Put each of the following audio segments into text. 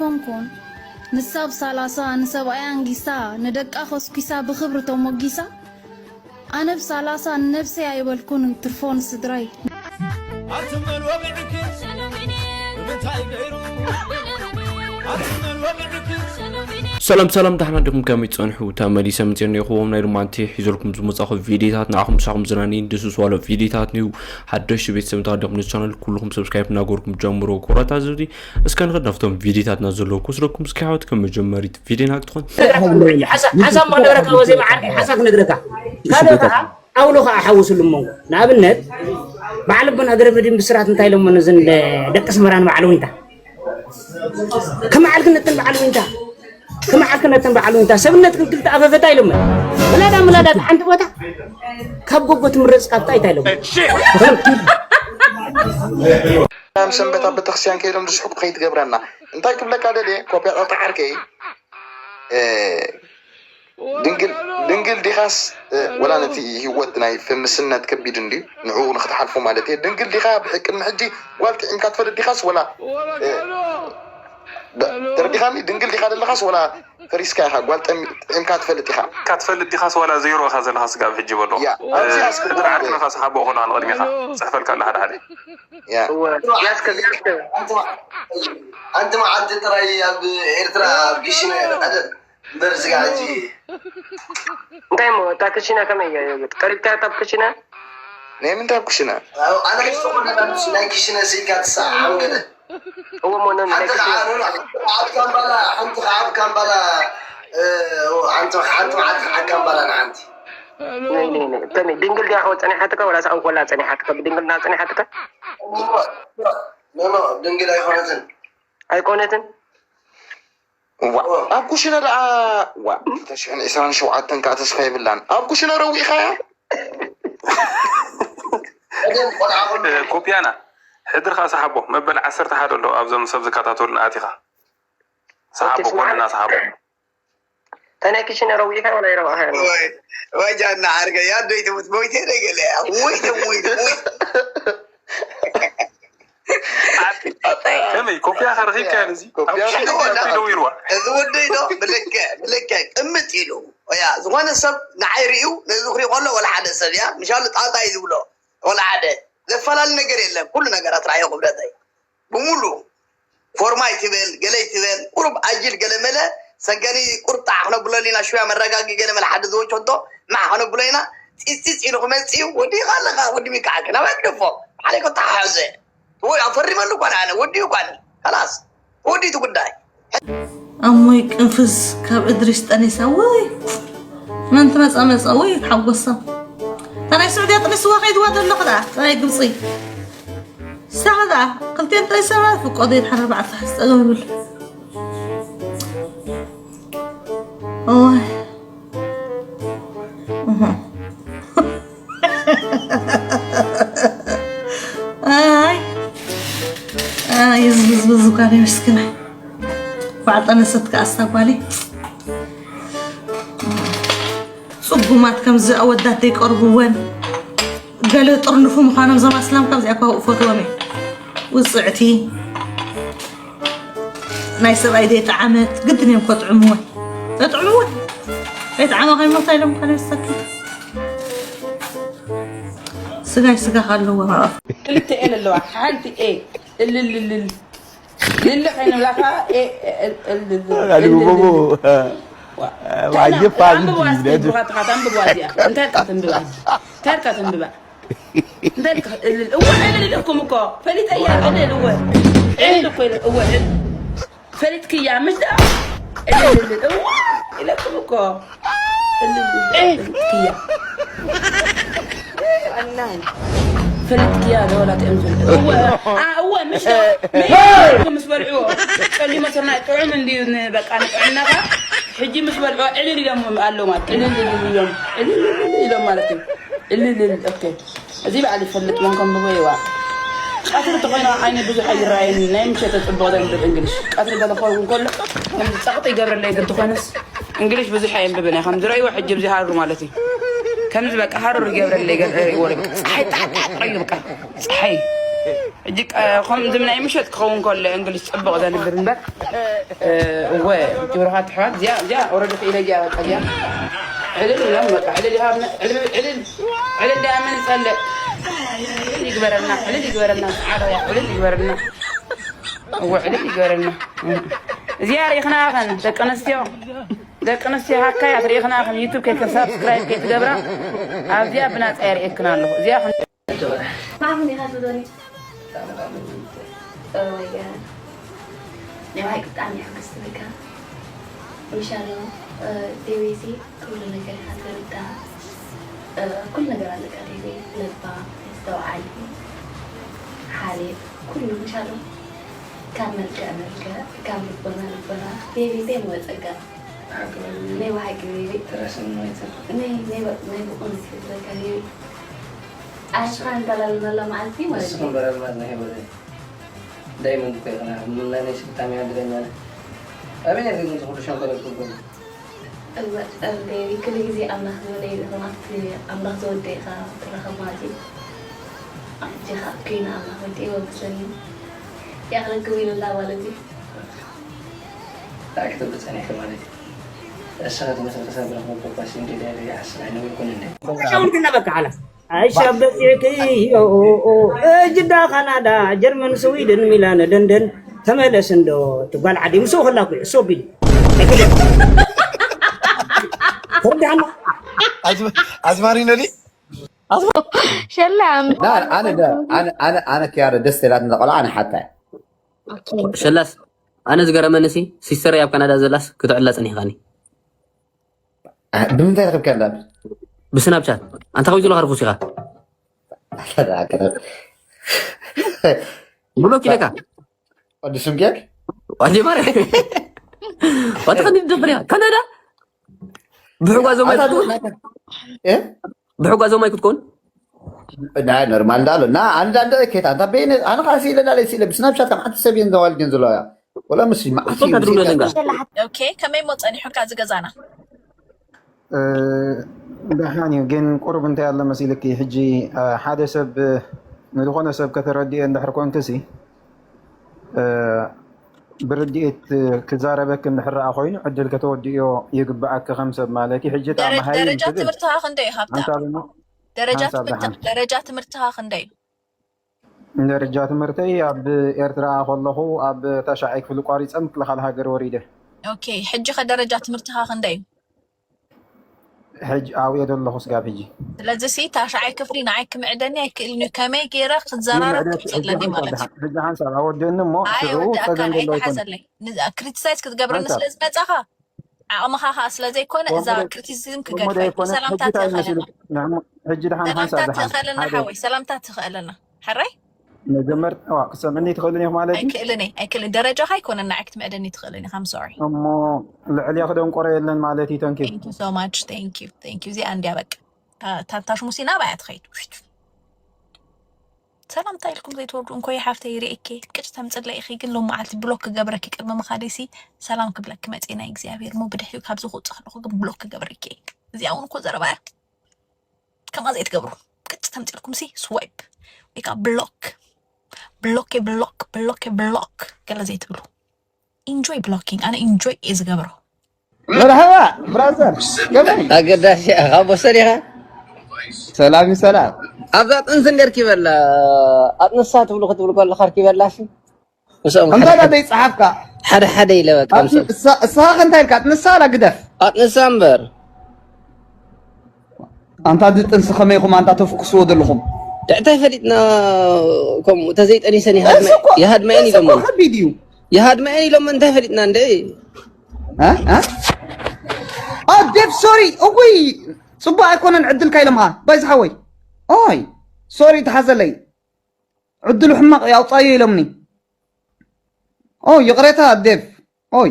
ኣይኮንኩን። ንሳ ብ ሰላሳ ንሰብኣያ ኣንጊሳ፣ ንደቃ ኮስኲሳ ብኽብሪ ተሞጊሳ፣ ኣነ ብ ሰላሳ ንነብሰይ ኣይበልኩን፣ ትርፎ ንስድራይ። ኣትመን ወግዕክን ንምንታይ ገይሩ? ኣትመን ወግዕክን ሰላም ሰላም፣ ደሓና ዲኹም? ከመይ ትጸንሑ? ተመሊሰ መጺኤ እኒኤኹም። ናይ ሎማዓንቲ ሒዘልኩም ዝመጻኹ ቪድዮታት ንዓኹም ምሳኹም ዝናኒ ድስስ ዋሎ ቪድዮታት ኒው። ሓደሽቲ ቤተሰብ እንተሃሊኹም ነዚ ቻነል ኩልኹም ሰብስክራይብ እናገበርኩም ጀምሩ። ክቡራት ኣዘዝቲ፣ እስከ ንኸድ ናብቶም ቪድዮታትና ዘለዉ ክወስደኩም። እስከ ሓወት ከም መጀመሪት ቪድዮና ክትኾን። ሓሳብ ሓሳብ መኽነግረካ ወዜ መዓርከይ ሓሳብ ክነግረካ ካልእ ከዓ ዓውሎ ከዓ ሓውስሉ እሞ ንኣብነት በዓል ኣቦና ገረመድህን ብስራት እንታይ ኢሎሞ ነዝን ደቂ ኣስመራ ንበዓል ዊንታ ከመዓልክነትን በዓል ዊንታ ከመዓልክነትን በዓል ዊንታ ሰብነትክን ክልተ ኣፈፈታ ኢሎሞ ምላዳ ምላዳ ሓንቲ ቦታ ካብ ጎጎ ትምረፅ ካብታ እንታይ ኢሎሞ ሰላም ሰንበት ኣብ ቤተክርስትያን ከይዶም ዝስሕቁ ከይትገብረና እንታይ ክብለካ ደልየ ኮፒያ ጣጣ ዓርከይ ድንግል ድንግል ዲኻስ ወላ ነቲ ህይወት ናይ ፍምስነት ከቢድ እንድዩ ንዕኡ ንክትሓልፎ ማለት እየ ድንግል ዲኻ ብሕቅድሚ ሕጂ ጓል ጥዒምካ ትፈልጥ ዲኻስ ወላ ተረዲኻኒ ድንግል ዲኻ ዘለኻስ ወላ ፈሪስካ ኢኻ ጓል ጥዒምካ ትፈልጥ ኢኻ ትፈልጥ ዲኻስ ወላ ዜሮ ኢኻ ዘለኻ ስጋብ ሕጂ በሎ ሕድር ዓርክነኻ ሰሓቦ ከሎ ንቕድሚኻ ፅሕፈልካ ኣሎ ሓደ ሓደ ያስከ ያስከ ሓንቲ መዓልቲ ጥራይ ኣብ ኤርትራ ኣብ ኪሽነ ቀደም እምበር ስጋ ሕጂ እንታይ እሞ እታ ክሽነ ከመይ እያ የውጥ ቀሪብካ ካብ ክሽነ ናይ ምንታይ ኣብ ክሽነ ኣነ ከይዝተኾነ ናይ ክሽነ ስኢልካ ትሰዓም ገለ እዎ እሞ ነን ናይ ሓንቲ ከዓ ክሽነ ኖ፣ ሓንቲ ከዓ ኣብ ካምባላ ሓንቲ ከዓ ኣብ ካምባላ እ፣ ሓንቲ ሓንቲ መዓልቲ ከዓ ካምባላ ንሓንቲ ነይ ነይ ነይ ከመይ ድንግል ዲያ ከወ ፀኒሓትካ ወላ ሳው ኮላ ፀኒሓትካ ብድንግልና ፀኒሓትካ ኖ ኖ ድንግል ኣይኮነትን ኣይኮነትን ዋ ኣብ ኩሽነ ደኣ ዋ ክልተ ሽሕን ዕስራን ሸውዓተን ከዓ ተስፋ የብላን ኣብ ኩሽነ ረዊእኻያ ኮፒያና ሕድርኻ ሰሓቦ መበል ዓሰርተ ሓደ ኣሎ ኣብዞም ሰብ ዝከታተሉና ኣቲኻ ሰሓቦ ጎንና ሰሓቦ ተናይ ክሽነ ረዊእኻ ወላ ይረባኻ ወይ ጃና ዓርከይ ኣዶይ ትሙት ሞይተ ደ ገለ ሞይተ ሞይተ ሞይተ ከመይ ኮፒያኻ ረኺብካዮ ነዚ ኣብ ሽግር እንታይ ደው ኢልዋ እዚ ወደይ ዶ ብልክዕ ብልክዕ ቅምጥ ኢሉ ያ ዝኾነ ሰብ ንዓይ ርእዩ ነዚ ክሪኡ ከሎ ወላ ሓደ ሰብ ያ ምሻሉ ጣጣ እዩ ዝብሎ ወላ ሓደ ዘፈላለ ነገር የለን ኩሉ ነገራት ርኣዮ ክብረተይ ብምሉ ፎርማይ ትበል ገለይ ትበል ቁሩብ ኣጅል ገለመለ ሰገኒ ቁሩብ ጣዕ ክነብለሉ ኢና ሽያ መረጋጊ ገለመለ ሓደ ዝወቸቶ ማዕ ክነብሎ ኢና ፂፅፅ ኢሉ ክመፅእ እዩ ወዲእካ ኣለካ ወዲ ሚካዓከ ናባይ ክደፎ ባዕለይ ከተሓሓዘ ወይ ኣፈሪመሉ እኳ ኣነ ወዲኡ እኳ ከላስ ወዲቱ ጉዳይ ኣሞይ ቅንፍዝ ካብ እድሪስ ጠኒሳ ወይ መን ትመፃ መፃ ወይ ሓጎሳ ተናይ ስዑድያ ጥኒስዋ ከይድዋ ዘለኹ ደኣ ተናይ ግብፂ ሳኸ ደኣ ክልቴን ጥኒሰ ማለት ፍቆዶ ይድሓር ኣርባዕተ ሓስጠ ገብርብል እዋይ ኣይ ኣይ ዝብዝብዝ ጓል ምስኪናይ ባዕጠነሰት ከኣስታ ጓለይ ጽጉማት ከምዚ ኣወዳት ዘይቀርብወን ገለ ጥርንፉ ምዃኖም ዞም ኣስላም ካብዚኣ እኳ እፈትዎም እየ ውፅዕቲ ናይ ሰብኣይ ዘይጠዓመት ግድን እዮም ከጥዕምወን ከጥዕምወን ዘይጠዓመ ከይሞታ ኢሎም ካነ ሰኪ ስጋይ ስጋ ካለዎ ማቐፍ ክልተ ኤል ኣለዋ ሓንቲ ኤ እልልልል ልል ከይንብላ ከዓ ኤ እልልልል ኣልቦቦ ዋጀፋ ኣንብብዋ እስኪ ብኻትኻ ተንብብዋ እዚኣ እንታይ ኢልካ ተንብባ እንታይ ኢልካ ተንብባ እንታይ ኢልካ እልል እወ እልል እልኩም እኮ ፈሊጠያ እልል እወ እልል እኮ እወ እልል ፈሊጥክያ ምሽ ደኣ እልልልል እዋ ኢለኩም እኮ እልልልል ፈሊጥክያ ፈሊጥክያ ዶ ወላ ጥዕም ትብል እወ አ እወ ምሽ ደኣ መይኩም ምስ በልዕዎ ጸሊሞ ስርናይ ጥዑም እንድዩ በቃ ንጥዕናኻ ሕጂ ምስ በልዕዎ ዕልል ኢሎም ኣለዉ ማለት ዕልል ኢሎም ዕልል ኢሎም ማለት እዩ እልልል ኦኬ እዚ በዓል ይፈልጥ መን ከንብቦ ይዋ ቀትሪ ተኾይኑ ዓይነ ብዙሕ ኣይረኣየን ናይ ምሸት ተፅብቕ ዘንብብ እንግሊሽ ቀትሪ ገለ ክኸውን ከሎ ከምዚ ፀቕጢ ይገብረለይ ግን ተኾይኑስ እንግሊሽ ብዙሕ ኣየንብብን እየ ከም ዝረእይዎ ሕጂ ኣብዚ ሃሩ ማለት እዩ ከምዚ በቃ ሃሩር ይገብረለይ ገለ ርእይዎ ፀሓይ ጣዕጣዕ ጥራይ እዩ በቃ ፀሓይ ሕጂ ከምዚ ናይ ምሸት ክኸውን ከሎ እንግሊዝ ጽቡቕ ዘንብር እምበር። እወ፣ ጆሮኻ ትሕዋት እዚኣ እዚኣ ኦረዲ ክኢለ እያ። በቃ እዚኣ ዕልል ኢሎም በቃ ዕልል ይሃብና። ዕልል ዕልል ዕልል ዳኣ መን ይጸልእ? ዕልል ይግበረልና፣ ዕልል ይግበረልና። ሰዓረ ዕልል ይግበረልና። እወ ዕልል ይግበረልና። እዚኣ ርኢኽናኸን ደቂ ኣንስትዮ፣ ደቂ ኣንስትዮ ሃካያት ርኢኽናኸን ዩቱብ ከይከ ሳብስክራይብ ከይትገብራ ኣብዚኣ ብናጻ የርእየክን ኣለኹ። እዚኣ ማዕኹን ኢኻ ትብሎኒ። Oh my God። ናይ ብሓቂ ብጣዕሚ እየ ሕጉስቲ በቃ። ኢንሻላህ፣ እ፣ ዴቤሲ ኩሉ ነገር ኢኻ ትርዳእ። እ፣ ኩሉ ነገር ኣለካ ዴቤ፣ ለባ፣ መስተውዓሊ፣ ሓልዮት፣ ኩሉ ኢንሻላህ። ካብ መልክዕ መልክዕ፣ ካብ ልቦና ልቦና፣ ዴቤ እንታይ ምወፀካ? ናይ ብሓቂ ዴቤ። ናይ፣ ናይ በ-፣ ናይ ብቑንት ይብለካ ዴቤ። ኣስኻ እንተላልመላ መዓልቲ ማለት እዩ። ንስኹም በረልማዝ ናይ ህይወተይ። ዳይመንድ እኮ ኢኽና። ምናይ ናይ ስልጣን እያ ድለኛለ። ኣበይ ነዚ ግን ዝኹሉ ሸንኮለል ትብሉ? እወ፣ እወ፣ ዴቪ፣ ኩሉ ግዜ ኣምላኽ ዝወደይ ኢኹም፣ ኣብቲ ኣምላኽ ዝወደይ ኢኻ ትረኸብ ማለት እዩ። ሕጂ ኸኣ ኮይነ ኣምላኽ ወዲእዎ መስለኒ። ይኣኽለኩም ኢሉላ ማለት እዩ። እንታይ ክትብል ጸኒሕኪ ማለት እዩ? እስኻ ትመስል ሰብ ረኽቡ ፖፓሲ እንዴ ዳይ ይሓስብ ኣይነበርኩን እንዴ? ሻውን ክና በቃ ሓላ። ኣይሻ በጺዕክዮ፣ ጅዳ፣ ካናዳ፣ ጀርመን፣ ስዊድን፣ ሚላን፣ ለንደን፣ ተመለስ እንዶ፣ እቲ ጓል ዓዲ ምስኡ ከላ እኮ እሱ ኣቢሉ። ተረዲኣና? ኣዝመ-፣ ኣዝማሪኖ ድዩ? ሸላ፣ ኣነ፣ ኣነ፣ ኣነ፣ ኣነ፣ ኣነ ክያረ ደስ ኢላትኒ ቆልዓ፣ ኣነ ሓታ እየ። ኦኬ። ሸላስ፣ ኣነ ዝገረመኒ ሲ፣ ሲስተረይ ኣብ ካናዳ ዘላስ ክትዕላ ጸኒሕካኒ። እ፣ ብምንታይ ረኺብካ እንዳ? ብስናፕቻት። ኣንታ ከመይ ዘለኻ ርኹስ ኢኻ? ብሎክ ኢለካ። ወዲ ስም ጌክ? ወዲ ማርያም። ወዲ ከንዲ ትደፍር ኢኻ። ካናዳ? ብሕጓ ዞም ኣታ ኣይኮንኩን? እ? ብሕጓ ዞም ኣይኩትኮን? ናይ ኖርማል እንዳሎ። ና፣ ኣነ ዳንደ ኬት፣ ኣንታ በይነ፣ ኣነ ኻሲ ኢለ ዳለ ሲለ ብስናፕቻት ከም ሓንቲ ሰብ እየን ዘዋልድን ዘለዋ። ወላ ምስ መዓት እኮ እዩ ከድሩ ዜጋ። ኦኬ፣ ከመይ እሞ ጸኒሑልካ እዚ ገዛና? እ፣ ደሓን እዩ፣ ግን ቁሩብ እንታይ ኣሎ መሲልኪ፣ ሕጂ፣ እ፣ ሓደ ሰብ፣ እ፣ ንዝኾነ ሰብ ከተረድእዮ እንድሕር ኮንክሲ፣ እ፣ ብርድኢት ክዛረበኪ እንድሕር ደኣ ኮይኑ፣ ዕድል ከተወድእዮ ይግብኣኪ ከም ሰብ ማለኪ። ሕጂ እታ ደረ-፣ መሃይም ደረጃ ትብል፣ ትምህርትኻ ክንደይ እዩ ሃብታ? ሓንሳብ እሞ፣ ደረጃ ሓንሳብ ትምህርት-፣ ደሓን። ደረጃ ትምህርትኻ ክንደይ እዩ? ደረጃ ትምህርተይ ኣብ ኤርትራ ከለኹ ኣብ ታሽዓይ ክፍሊ ቋሪጸ ምክልኻል ሃገር ወሪደ። ኦኬ፣ ሕጂ ኸ ደረጃ ትምህርትኻ ክንደይ እዩ? ሕጂ ኣብኡ እየ ዘለኹ ስጋብ ሕጂ። ስለዚ ሲ ታሽዓይ ክፍሊ ንዓይ ክምዕደኒ ኣይክእልን እዩ። ከመይ ገይረ ክዘራረብ ይምዕደት ክምፅእ ሕጂ ኣለኒ ሓንሳብ ማለት እዩ? ደሓን፣ ሕጂ ሓንሳብ ኣወድእኒ እሞ ኣይ ሽዑ ወዳእካ ጸገም ናይ ዘሎ ኣይኮነን። ተሓዘለይ። ንዛ ክሪቲሳይዝ ክትገብረኒ ሓንሳብ። ስለ ዝመጻኻ ዓቕምኻ ኸኣ ስለ ዘይኮነ እዛ ወንበደ-፣ ክሪቲሲዝም ክገድፈ ወንበደ እየ። ኣይኮነ፣ ሰላምታ ሕጂ እንታይ ትኽእለና? መሲሉ? ንዕሞ-፣ ሕጂ ደሓን ሰላምታ ሓንሳብ ደሓን። ትኽእለና ሓደ። ሓወይ፣ ሰላምታ ትኽእለና። ሕራይ? መጀመር-፣ ዋ፣ ክሰምዕኒ ትኽእልን ኢኹ ማለት እዩ? ኣይክእልን እየ፣ ኣይክእልን። ደረጃኻ ኣይኮነን ንዓይ ክትምዕደኒ ትኽእልን ኢኻ። I'm sorry። እሞ ልዕሊ ክደንቆሮ የለን ማለት እዩ። Thank you። Thank you so much። Thank you። Thank you። እዚኣ እንድያ በቃ። እታ፣ እታ፣ እታ ሽሙሲ ናባያ ትኸይድ። ውሽት። ሰላምታ ኢልኩም ዘይትወዱ እንኮ ሓፍተይ ርኤኪ ቅጭ ተምፅለይ ኢኺ፣ ግን ሎም መዓልቲ ብሎክ ክገብረኪ ቅድሚ ምኻደይሲ ሰላም ክብለኪ መፅኤ ናይ እግዚኣብሔር እሞ ብድሕሪኡ ካብዚ ክውፅእ ከለኹ ግን ብሎክ ክገብረኪ እየ። እዚኣ እውን እኮ ዘረባ እያ። ከምኣ ዘይትገብሩ። ቅጭ ተምፅልኩም ሲ ስዋይፕ ወይ ከዓ ብሎክ። ብሎኬ ብሎክ፣ ብሎኬ ብሎክ። ገለ ዘይትብሉ። ኢንጆይ ብሎኪንግ። ኣነ ኢንጆይ እየ ዝገብሮ። መርሓባ ብራዘር፣ ከመይ? ኣገዳሲ ኢኻ፣ ካብ ወሰድ ኢኻ? ሰላም እዩ፣ ሰላም። ኣብዛ ጥንሲ እንዴ ርኪበላ፣ ኣጥንሳ ትብሉ ክትብል ከለኻ ርኪበላ ሲ? ምስኦም እንታይ ሓደ ዳ ዘይጸሓፍካ? ሓደ ሓደ ኢለ በቃ ምስኦም። ኣጥንሳ፣ እሳኻ ከ እንታይ ኢልካ? ኣጥንሳ ዋላ ግደፍ? ኣጥንሳ እምበር። ኣንታ እዚ ጥንሲ ከመይ ኢኹም ኣንታ ተፍኩስዎ ዘለኹም? እንታይ ፈሊጥና ከምኡ? ተዘይጠኒሰን ይሃድመ-፣ ጥንሲ እኮ፣ ይሃድመየን ጥንሲ እኮ ኢሎመን። ከቢድ እዩ። ይሃድመየን ኢሎመን እንታይ ፈሊጥና እንደ? እ? እ? ኦ፣ ዴቭ፣ ሶሪ። እውይ፣ ጽቡቕ ኣይኮነን ዕድልካ ኢሎምኻ። ባይ ዝሓወይ። ኦይ፣ ሶሪ፣ ተሓዘለይ። ዕድሉ ሕማቕ እዩ፣ ኣውጻዮ ኢሎምኒ። ኦ፣ ይቕሬታ ዴቭ። ኦይ።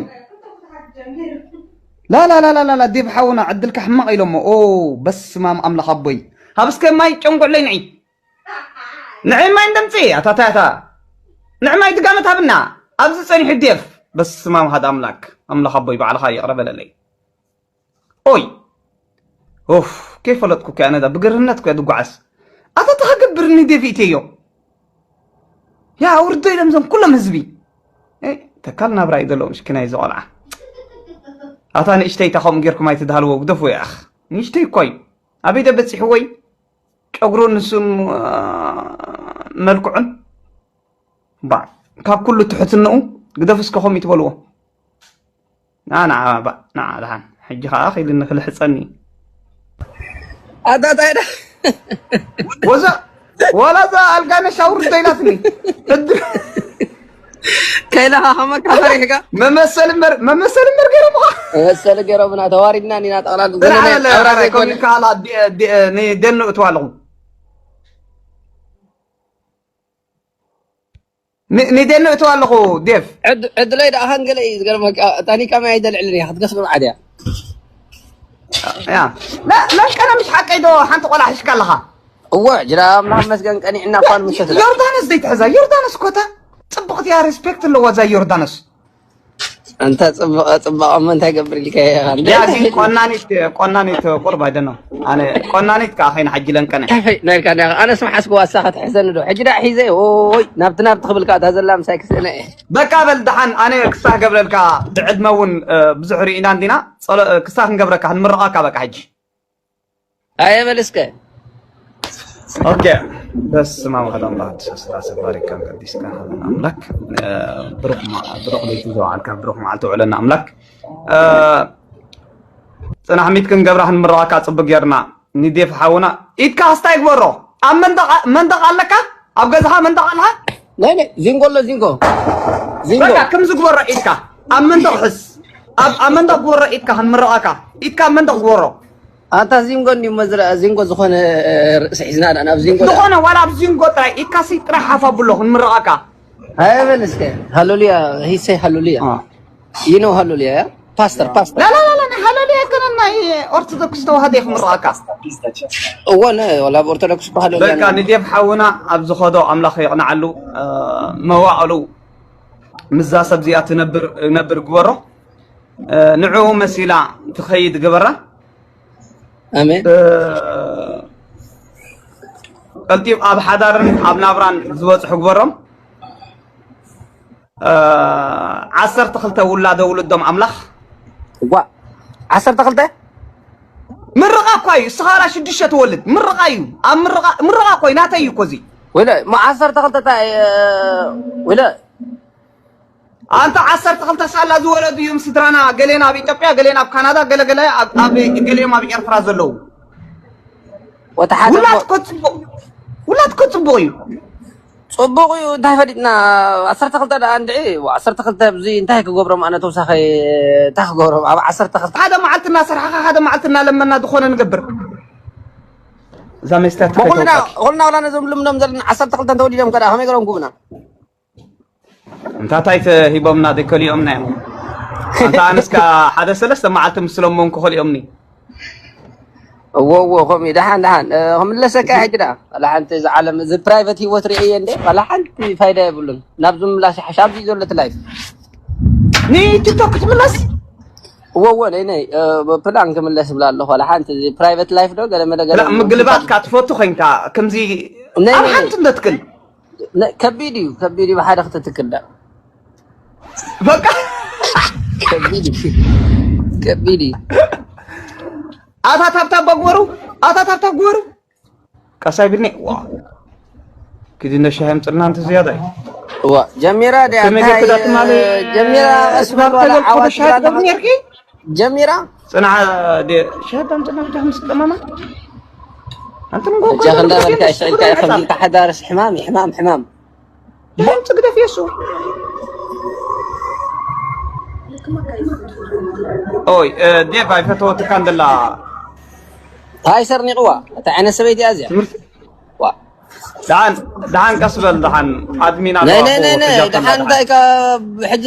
ላ፣ ላ፣ ላ፣ ላ፣ ላ፣ ላ፣ ዴቭ ሓውና፣ ዕድልካ ሕማቕ ኢሎሞ። ኦ፣ በስማም ኣምላኽ ኣቦይ። ሃብ እስከ ማይ ጨንጉዕለይ ንዒ። ንዒ ማይ እንደምጽእ፣ ኣታ፣ ኣታ፣ ኣታ። ንዒ ማይ ድጋመት ሃብና። ኣብዚ ጸኒሑ ዴቭ። በስማም ሃድ ኣምላክ። ኣምላኽ ኣቦይ፣ ባዕልኻ ይቕረ በለለይ። ኦይ። ኡፍ፣ ከይፈለጥኩ እኮ ኣነ ዳ ብግርህነት እኮ እየ ዝጓዓዝ። ኣታ ተኸገብርኒ ዴቭ ኢተዮ። ያ ኣውርዶ ኢሎም እዞም ኩሎም ህዝቢ። እ፣ ተካል ናብራ እዩ ዘለዎም፣ ሽኪናይ እዚ ቆልዓ። ኣታ ንእሽተይ እታ ከምኡ ጌርኩም ኣይትድሃልዎ፣ ግደፍዎ ይኣኽ። ንእሽተይ እኮ እዩ። ኣበይ ዶ በጺሕዎ እዩ? ጨጉሩን ንሱን፣ እ፣ መልክዑን። ባ፣ ካብ ኩሉ ትሕትንኡ ግደፍ እስከ ከምኡ ይትበልዎ። ና፣ ና፣ ባ፣ ና፣ ደሓን። ሕጂ ኸኣ ኺልኒ ክልሕጸኒ። ኣታ እንታይ ዳ? ወዛ፣ ዋላ እዛ ኣልጋነሽ ኣውርዶ ኢላትኒ። ሕጂ ከይዳ ኸመካ ፈሪሕካ? መመሰል እምበር፣ መመሰል እምበር ገይሮምኻ። መመሰል ገይሮምና፣ ተዋሪድና ኢና ጠቕላላ። ጥራሕ ዘመነ በለ፣ ናብራ ኧረ፣ ዘይኮነ። ኮሚካ ኸላ ዲ-፣ ዲ-፣ ንደኑ እትዋ ኣለኹ። ን-፣ ንደኑ እትዋ ኣለኹ፣ ዴቭ። ዕድ-፣ ዕድለይ ደኣ ሃንገለ እዩ ዝገርመካ። ታኒካ ማይ ኣይተልዕልን እያ፣ ክትገስ ብብዓድ እያ። ያ። ላ-፣ ላንቀና ምሽ ሓቀይ ዶ ሓንቲ ቆልዓ ሒዝካ ኣለኻ? እወ፣ ጅራ ኣምላኽ መስገን ቀኒዕና እኳ ንምሸት እላ። ዮርዳኖስ ዘይትሕዛ፣ ዮርዳኖስ ኮታ ጽብቕቲ እያ፣ ሪስፔክት ኣለዋ እዛ ዮርዳኖስ። እንተ ጽብቐ፣ ጽባቐ እሞ እንታይ ገብር ኢልካ ኢኻ እንዴ? ያ ግን ቆናኒት፣ ቆናኒት ቁርብ ኣይደኖ። ኣነ ቆናኒት ከኣ ኸይነ ሓጂ ለንቀነ። እንታይ ፈይ-፣ ናይልካ እንዲኻ? ኣነስ መሓዝኩ ዋሳ ኸትሕዘኒ ዶ? ሕጂ ደኣ ሒዘ፣ ኦይ፣ ናብቲ ናብቲ ክብል ከኣ እታ ዘላ ምሳይ ክስእነ እየ። በቃ በል ደሓን፣ ኣነ ክሳህ ገብረልካ ብዕድመ እውን፣ እ፣ ብዙሕ ርኢና እንዲና፣ ጸሎ-፣ እ፣ ክሳህ ክንገብረካ፣ ክንምርቐካ በቃ ሕጂ። ኣየ በል እስከ። ኦኬ። በስመ አብ ወወልድ ወመንፈስ ቅዱስ አሐዱ አምላክ። ቀዲስካ ሀበነ አምላክ። እ፣ ብሩክ ማ-፣ ብሩክ ለይቲ ዘውዓልካ፣ ብሩክ መዓልቲ ውዕለና ኣምላክ። እ፣ ጽናሕ ሚት ክንገብራ ክንምረቓካ ጽቡቅ ጌርና። ንዴፍ ሓውና፣ ኢድካ ክስታይ ግበሮ። ኣብ መንደቕ፣ መንደቕ ኣለካ? ኣብ ገዛኻ መንደቕ ኣለካ? ናይ፣ ናይ፣ ዚንጎ ኣሎ፣ ዚንጎ። ዚንጎ። በቃ፣ ከምዚ ግበሮ ኢድካ። ኣብ መንደቕ ሕዝ። ኣብ፣ ኣብ መንደቕ ግበሮ ኢድካ፣ ክንምረቓካ። ኢድካ ኣብ መንደቕ ግበሮ። ኣንታ ዚንጎ እንዲዩ መዝረ-፣ ዚንጎ ዝኾነ ርእሲ ሒዝና ኢና ናብ ዚንጎ። ዝኾነ ዋላ ኣብ ዚንጎ ጥራይ ኢድካ ሲ ጥራይ ሓፍ ኣብሎ ክንምረቓካ። ሃይበል እስከ ሃሌሉያ፣ he say ሃሌሉያ። አ። You know ሃሌሉያ፣ ያ? ፓስተር፣ ፓስተር። ላ፣ ላ፣ ላ፣ ላ፣ ናይ ሃሌሉያ ኣይኮነን፣ ናይ ኦርቶዶክስ ተዋህዶ እየ ክምረቓካ። እወ፣ ነ-፣ ዋላ ኣብ ኦርቶዶክስ እኮ ሃሌሉያ በቃ፣ ነው። ንዴቭ ሓውና ኣብ ዝኸዶ ኣምላኽ የቕንዓሉ፣ አ፣ መዋእሉ ምስዛ ሰብ እዚኣ ትነብር፣ ነብር ግበሮ። እ፣ ንዕኡ መሲላ ትኸይድ ግበራ። ኣሜን። እ፣ ቀልጢፍ ኣብ ሓዳርን ኣብ ናብራን ዝበጽሑ ግበሮም። እ፣ ዓሰርተ ክልተ ውላደ ውልዶም ኣምላኽ። ዋ፣ ዓሰርተ ክልተ? ምርቓ እኳ እዩ። እስኻ ራ ሽዱሽተ ትወልድ። ምርቓ እዩ። ኣብ ምርቓ፣ ምርቓ እኮ እዩ። ናተይ እዩ እኮ እዚ። ወይለ፣ ማ ዓሰርተ ክልተ ታ-፣ እ፣ ወይለ፣ ኣንታ ዓሰርተ ክልተ ሳላ ዝወለዱ እዮም ስድራና፣ ገሌና ኣብ ኢትዮጵያ፣ ገሌና ኣብ ካናዳ፣ ገለ ገለ ኣብ፣ ኣብ፣ ገሌኦም ኣብ ኤርትራ ዘለዉ። ወተሓደ ውላድ እሞ እኮ ጽቡቕ፣ ውላድ እኮ ጽቡቕ እዩ። ጽቡቕ እዩ፣ እንታይ ፈሊጥና? ዓሰርተ ክልተ ደኣ እንድዒ፣ ዓሰርተ ክልተ ኣብዚ እንታይ ክገብሮም? ኣነ ተውሳኸ እንታይ ክገብሮም? ኣብ ዓሰርተ ክልተ ሓደ መዓልቲ እናሰርሓኻ፣ ሓደ መዓልቲ እናለመና ዝኾነ ንገብር። እዛ መስትያት ኩልና፣ ከይተውጻኪ። ኩልና ወላ ነዞም ልምዶም ዘለና ዓሰርተ ክልተ እንተወሊዶም ከ ደኣ ከመይ ገሮም ክቡና? እንታታይ ተሂቦምና ዘይከሊኦምና እዮም። ኣንታ ኣነስ ከኣ ሓደ ሰለስተ መዓልቲ ምስ ለመንኩ ከሊኦምኒ። እዎ፣ እዎ፣ ከምኡ እዩ። ደሓን፣ ደሓን። እ፣ ክምለሰካ ሕጂ ደኣ። ዋላ ሓንቲ እዚ ዓለም፣ እዚ ፕራይቨት ህይወት ርእየ እንዴ? ዋላ ሓንቲ ፋይዳ የብሉን። ናብዚ ምላሽ ይሓሽ። ኣብዚ እዩ ዘሎ እቲ ላይፍ። ንቲክቶክ ክትምለስ? እዎ፣ እዎ፣ ነይ፣ ነይ። እ፣ ፕላን ክምለስ ይብላ ኣለኹ። ዋላ ሓንቲ እዚ ፕራይቨት ላይፍ ዶ? ገለ መለ፣ ገለ ላ፣ ምግልባጥካ ትፈቱ ኮይንካ፣ ከምዚ ነይ፣ ኣብ ነይ፣ ሓንቲ ነይ። እንደትክል። ነ-፣ ከቢድ እዩ፣ ከቢድ እዩ ብሓደ ክትትክል ዳ። በቃ። ከቢድ እዩ። ከቢድ እዩ። ኣታ ታብታብ ግበሩ፣ ኣታ ታብታብ ግበሩ። ቀሳይ ብኒ፣ ዋ። ክዲ ነሻ የምጽልና እንተ ዝያዳ እዩ። ዋ፣ ጀሚራ ድያ? ከመይ እንታይ፣ ጌርክ ዳ ትማሊ ጀሚራ፣ ቀስ በል፣ ስባብ ዋላ ተገልጾ ዓዋት ዶ ሻይ ትብላ ትገብር ኣለኻ። ኔርኪ? ጀሚራ? ጽናሕ፣ ደ-፣ ሻይ ዳምጽና ብጃ ምስ ቀማማ? ኣንተ ምን ጎጎ እጃ ክንዳ ይበልካ በልካ ይሻልካ ይኸም ኢልካ ሓዳርስ ሕማም፣ ሕማም፣ ሕማም። ድምፅ ግደፍ የሱ። ኦይ፣ እ፣ ዴቭ ኣይፈተወትካን ደላ። ታይ ሰርኒቕዋ? እታ ዓይነት ሰበይቲ እያ እዚኣ። ትምህርቲ ዋ። ደሓን፣ ደሓን ቀስ በል፣ ደሓን ኣድሚን ናይ፣ ኣለዋ ናይ፣ እኮ ናይ፣ ናይ፣ ተጃብተና ደሓን ደሓን። እንታይ ካብ ሕጂ